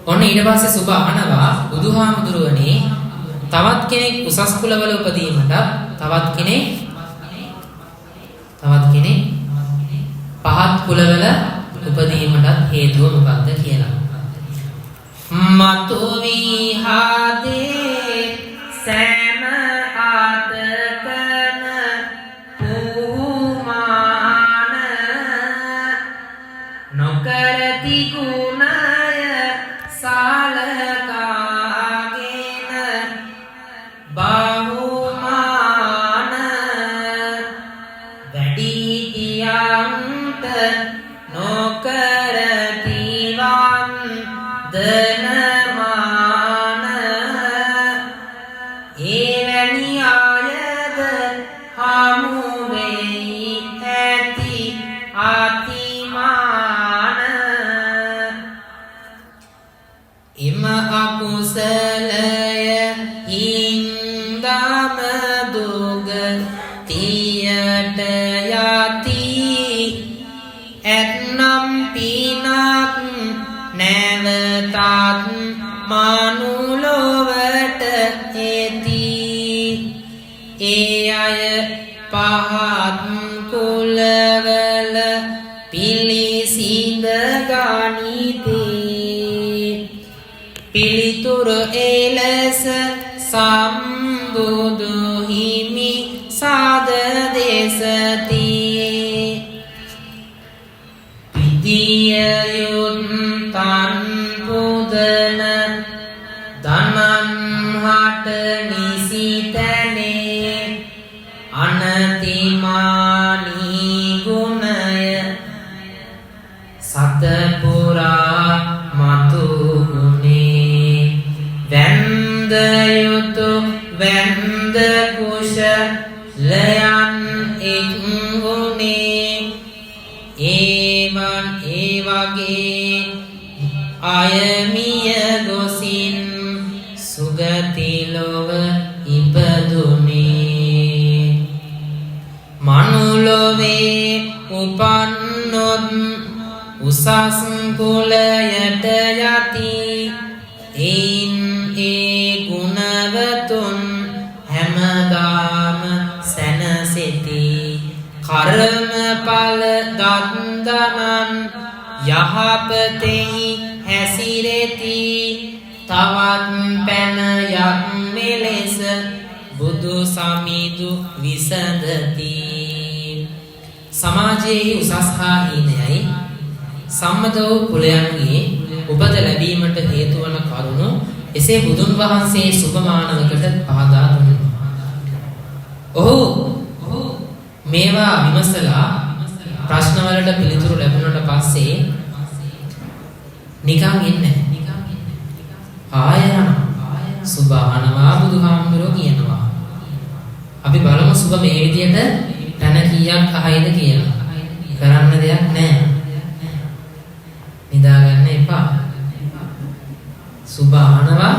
ඔන්න ඊට පස්සේ සුභ අහනවා බුදුහාමුදුරුවනේ තවත් කෙනෙක් උසස් කුලවල උපදීමට තවත් කෙනෙක් පහත් කුලවල උපදීමටත් හේතුව මොකක්ද කියලා. මතු විහාදේ සෑම ආතකන පුමාන නොකරති ගුණය සලකාගෙන බහුමාන වැඩිහිටියන්ට නොකරති වන්දනමාන එවැනි අයද හමු වෙයි ඇති අතිමාන. එම අකුසලය හින්දාම දුගතියට යති ඇත්නම් පිනක් නැවතත් මනුලොවට එති. ඒ අය පහත් කුලවල පිළිසිඳ ගනිති. පිළිතුරු එලෙස සම්බුදු හිමි සාද දේශති. පිදිය යුත්තන් පුදන දනන් හට නිසිතැනේ අනතිමානී ගුණය සතපුරා මතු ගුණේ වැන්ද යුතු වැන්ද කුශලයන් එක් වුණේ. ඒවන් ඒ වගේ අය මිය ගොසින් සුගති ලොව ඉපදුනේ. මනුලොවේ උපන්නොත් උසස් කුලයට යති. එයින් ඒ ගුණවතුන් හැමදාම සැනසෙති. කර්මඵල දත් දනන් යහපතෙහි හැසිරෙති. තවත් පැනයක් මෙලෙස බුදු සමිඳු විසඳති. සමාජයේ උසස් හා හීනයයි සම්මත වූ කුලයන්ගේ උපත ලැබීමට හේතු වන කරුණු එසේ බුදුන් වහන්සේ සුභමානවකට පහදා දුන්නා. ඔහු මේවා විමසලා ප්‍රශ්නවලට පිළිතුරු ලැබුණට පස්සේ නිකන් ඉන්නේ. ආය යනවා. සුභ අහනවා බුදුහාමුදුරුවෝ කියනවා. අපි බලමු සුභ මේ විදියට පැන කීයක් අහයිද කියලා. කරන්න දෙයක් නැහැ. නිදා ගන්න එපා. සුභ අහනවා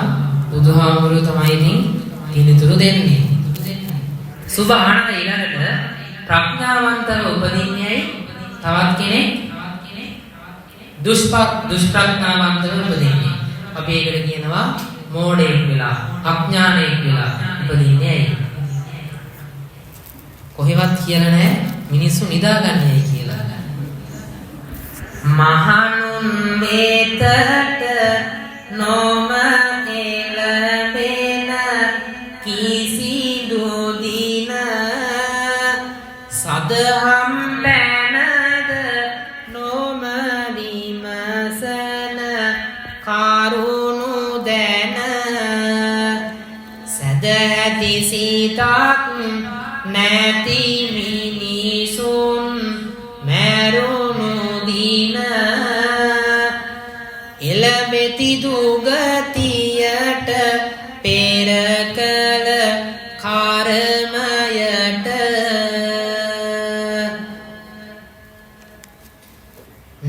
බුදුහාමුදුරුවෝ තමයි ඉතින් පිළිතුරු දෙන්නේ. සුභ අහනවා ඊළඟට ප්‍රඥාවන්තව උපදින්නේයි තවත් කෙනෙක් දුෂ්ප්‍රඥාවන්තව උපදින්නේ. අපි ඒකට කියනවා මෝඩයෙක් වෙලා අඥානයෙක් වෙලා උපදින්නේ ඇයි? කොහෙවත් කියලා නැහැ මිනිස්සු නිදාගන්නේ ඇයි කියලා. මහණුන් වෙතට නොම එළඹෙන කිසිදු දින සදහම් පැනද නොම විමසන කරුණු දැන සැදැහැති සිතක් නැති මිනිසුන් මැරුණු දින එළඹෙති දුගතියට පෙර කළ කර්මයට.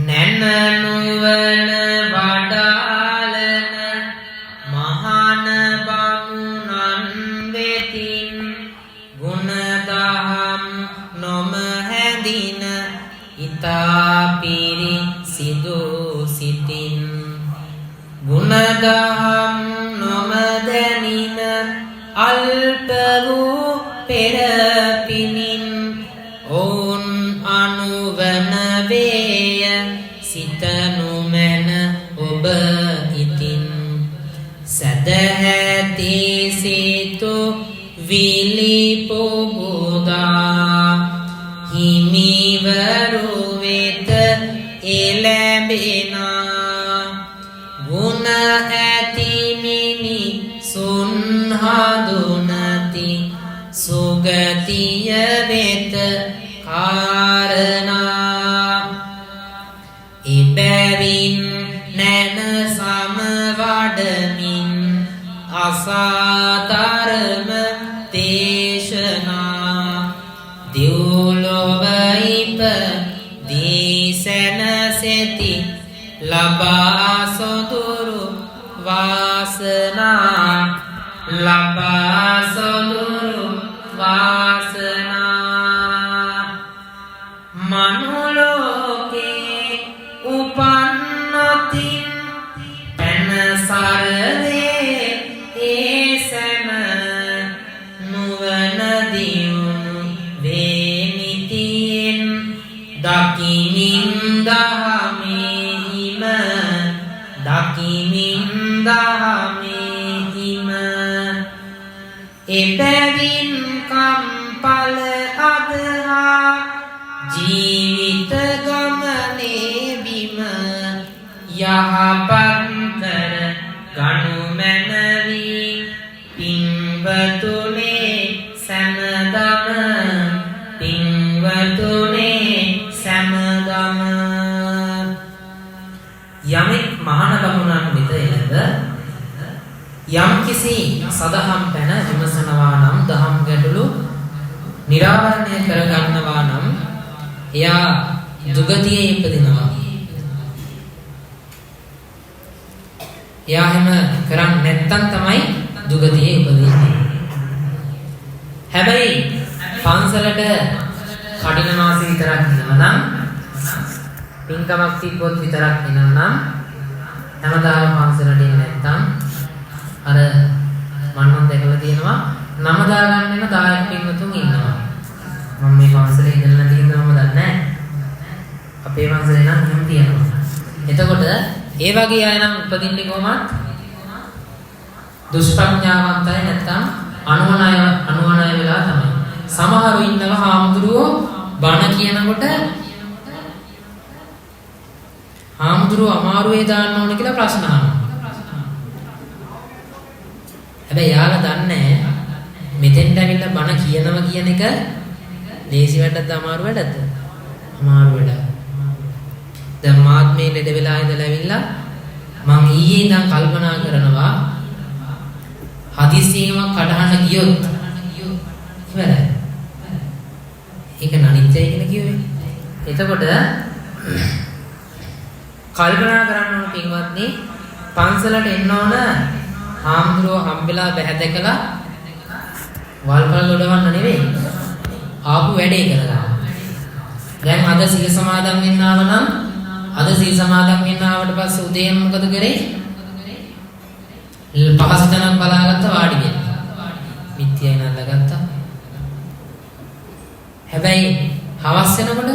නැන නුවණ වඩාලන මහාන බමුණන් වෙතින් ගුණ දහම් නොම හැඳින ඊතා පිරිසිදු සිතින් ගුණ දහම් නොම දැනින අල්ප වූ පෙර පිනින් ඔවුන් අනුවන වේය සිතනු මැන ඔබ ඉතින් සදහැති සිතු විලිපොබුදා හිමිවරු වෙත එළඹෙනා ගුණ ඇති මිනිසුන් හඳුනති සුගතිය වෙත කාරණා එබැවින් නැන සම වඩමින් අසාධර්ම දේශනා දෙව්ලොව ඉපදී සැනසෙති ලබා සොඳුරු වාසනා ලබා සොඳුරු වාසනා මනුලෝකේ උපන්නොතින් පැන සරදේ ඒ සැම නුවණ දියුණු වේමිතියෙන් දකිමින් දහමෙහිම දකිමින් දහමෙහිම එබැවින් කම්පල අදහා ජීවිත ගමනේ බිම යහපත් කර ගනු මැනවි පින්වතුනේ සැමදම පින්වතුනේ සැමදම. යමෙක් මහාන බමුණන් වෙත එළඹ යම් කිසි සදහම් පැන විමසනවා නම් දහම් ගැටලු නිරාවරණය කර ගන්නවා නම් එයා දුගතියේ ඉපදිනවා. එයා එහෙම කරන්නේ නැත්තම් තමයි දුගතියේ ඉපදින්නේ. හැබැයි පන්සලට කඩින මාසෙ විතරක් එනවා නම් පින්කමක් තිබ්බොත් විතරක් එනවා නම් හැමදාම පන්සලට එන්නේ නැත්තම් අර මම නම් දැකලා තියෙනවා නම දාගන්න එන දායක පින්වතුන් ඉන්නවා. මම මේ පන්සලේ ඉඳලා නැති හින්දා මම දන්නේ නැහැ. අපේ පන්සලේ නම් එහෙම තියෙනවා. එතකොට ඒ වගේ අය නම් උපදින්නේ කොහොමත් දුෂ්ප්‍රඥාවන්තයි නැත්තම් අනුවණ අය වෙලා තමයි. සමහරු ඉන්නවා හාමුදුරුවෝ බණ කියනකොට හාමුදුරුවෝ අමාරුවේ දාන්න ඕන කියලා ප්‍රශ්න අහනවා. හැබැයි යාලා දන්නේ මෙතෙන්ට ඇවිල්ලා බණ කියනවා කියන එක ලේසි වැඩක්ද අමාරු වැඩක්ද? අමාරු වැඩක්. දැන් මාත් මේ ලෙඩ වෙලා ඉඳලා ඇවිල්ලා මං ඊයේ ඉඳන් කල්පනා කරනවා හදිස්සියෙම කඩහන්න ගියොත් ඉවරයි. ඒක අනිත්‍යයි කියලා කිව්වේ. එතකොට කල්පනා කරන්න ඕන පින්වත්නි, පන්සලට එන්න ඕන හාමුදුරුවෝ හම්බෙලා බැහැ දැකලා වල්පල් දොඩවන්න නෙවෙයි, ආපු වැඩේ කරගන්න. දැන් අද සිල් සමාදන් වෙන්න ආව නම් අද සිල් සමාදන් වෙන්න ආවට පස්සේ උදේම මොකද කරේ? පහසු තැනක් බලාගත්ත වාඩි වෙන්න. මිත්‍යයි නල්ලගත්තා. හැබැයි හවස් වෙනකොට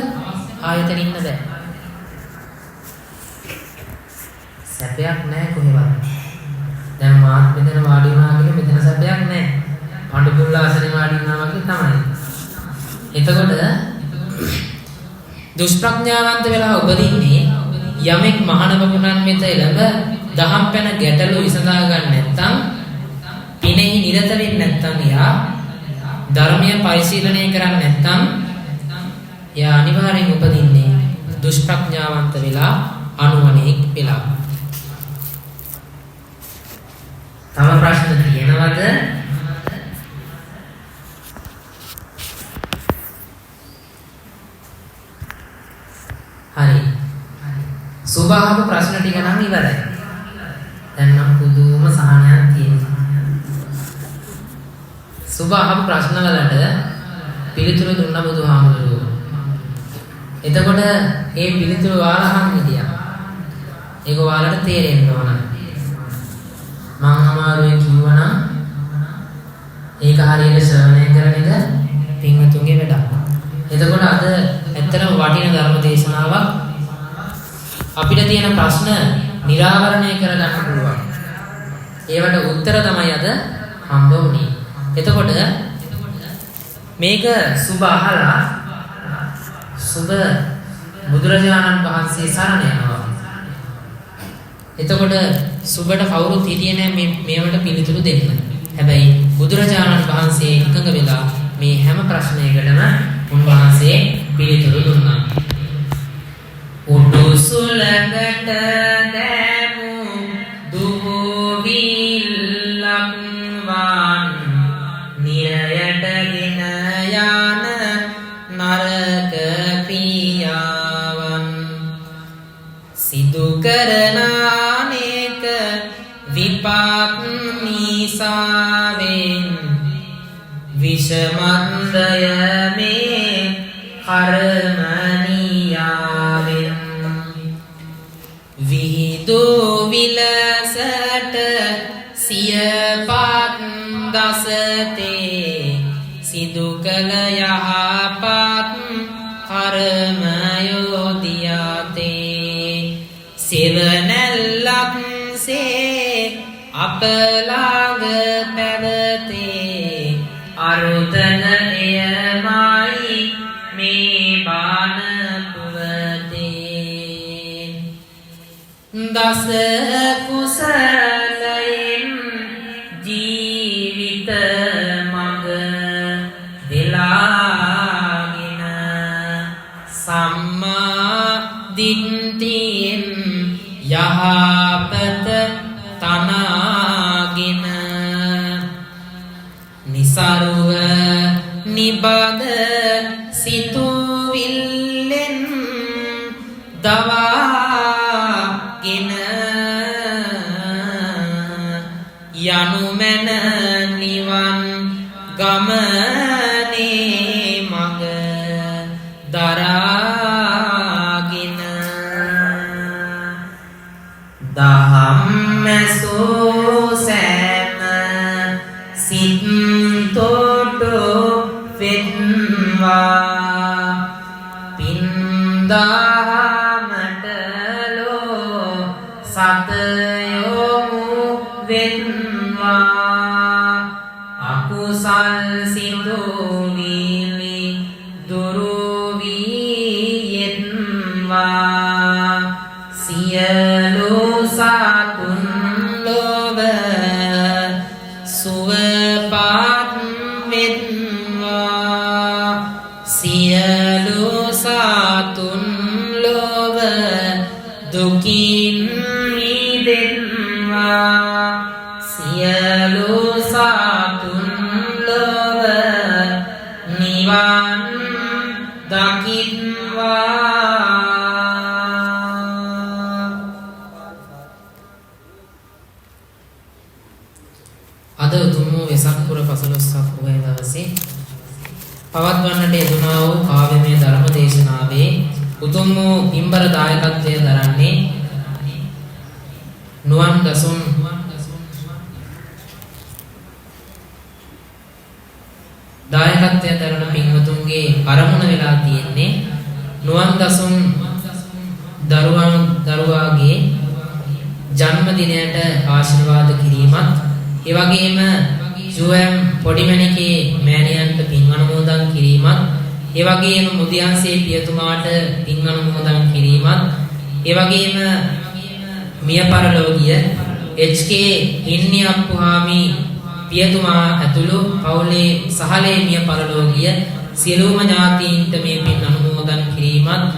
ආයතන ඉන්න බෑ. සැපයක් නෑ කොහෙවත්. දැන් මාත් මෙතන වාඩි වුණා කියලා මෙතන සැපයක් නෑ. පඬුපුල්ල ආසනේ වාඩි වුණා වගේ තමයි. එතකොට දුෂ්ප්‍රඥාවන්ත වෙලා උපදින්නේ යමෙක් මහාන බමුණන් වෙත එළඹ දහම් පැන ගැටලු විසඳා ගන්න නැත්නම්, පිනෙහි නිරත වෙන්නේ නැත්නම්, එයා ධර්මය පරිශීලනය කරන්නේ නැත්නම් එයා අනිවාර්යෙන් උපදින්නේ දුෂ්ප්‍රඥාවන්ත වෙලා අනුවණෙක් වෙලා. තව ප්‍රශ්න තියෙනවද? හරි. සුභාව ප්‍රශ්න ටික නම් ඉවරයි. දැන් නම් පුදුම සහනයක් තියෙනවා. සුභ අහපු ප්‍රශ්න වලට පිළිතුරු දුන්න බුදුහාමුදුරුවෝ. එතකොට ඒ පිළිතුරු ඔයාලා අහන් හිටියා. ඒක ඔයාලට තේරෙන්න ඕන. මං අමාරුවෙන් කිව්වනම් ඒක හරියට ශ්‍රවණය කරන එක පින්වතුන්ගේ වැඩක්. එතකොට අද ඇත්තටම වටින ධර්ම දේශනාවක්. අපිට තියෙන ප්‍රශ්න නිරාවරණය කරගන්න පුළුවන්. ඒවට උත්තර තමයි අද හම්බ වුණේ. එතකොට මේක සුභ අහලා සුභ බුදුරජාණන් වහන්සේ සරණ යනවා. එතකොට සුභට කවුරුත් හිටියේ නෑ මේ මේවට පිළිතුරු දෙන්න. හැබැයි බුදුරජාණන් වහන්සේ එකඟ වෙලා මේ හැම ප්‍රශ්නයකටම උන්වහන්සේ පිළිතුරු දුන්නා. උඩු සුළඟට දෑමු දුහුවිල්ලක් වන් නිරයටගෙන යන නරක ක්‍රියාවන් සිදු කරන අනේක විපාක් නිසාවෙන් විෂමන්දය මේ කර්ම නියාවෙන් විහිදු විලසට සියපත් දසතේ සිදු කළ යහපත් කර්ම යෝදියාතේ සෙවණැල්ලක් සේ අප ළඟ පැවතේ අරුතන එයමයි මේ බාන පුවතේ. දස කුසලයෙන් ජීවිත මඟ වෙලාගෙන සම්මා දිට්ඨියෙන් යහපත තනාගෙන නිසරුව නිබඳ සිතුවිල්ලෙන් දවාගෙන යනු මැන නිවන් ගමනේ මඟ දරාගෙන දහම් ඇසූ සෑම සිත් තොටු වෙත්වා පින් දහමට ලෝ සත යොමු වෙත්වා අකුසල් සිතුවිලි දුරු වී යෙත්වා සියලු සතුන් ලොව සුවපත් වෙත්වා සියලු සතුන් ලොව දුකින් මිදෙත්වා සියලු සතුන් ලොව නිවන් දකිත්වා. අද උතුම් වූ වෙසක් පුර 15ක් පොහොය දවසේ පවත්වන්නට යෙදුනා වූ කාව්‍යමය ධර්ම දේශනාවේ උතුම් වූ පින්බර දායකත්වය දරන්නේ නුවන් දසුන් දායකත්වය දරන පින්වතුන්ගේ අරමුණ වෙලා තියෙන්නේ නුවන් දසුන් දරුවාගේ ජන්මදිනයට ආශිර්වාද කිරීමත්, ඒ වගේම ජුවම් පොඩිමණිකේ මෑණියන්ට පින් අනුමෝදන් කිරීමත්, ඒ වගේම මුදියන්සේ පියතුමාට පින් අනුමෝදන් කිරීමත්, ඒ වගේම මිය පරලොව ගිය එච්.කේ හින්නි අප්පුහාමි පියතුමා ඇතුළු පවුලේ සහලේ මිය පරලොව ගිය සියලුම ඥාතීන්ට මේ පින් අනුමෝදන් කිරීමත්.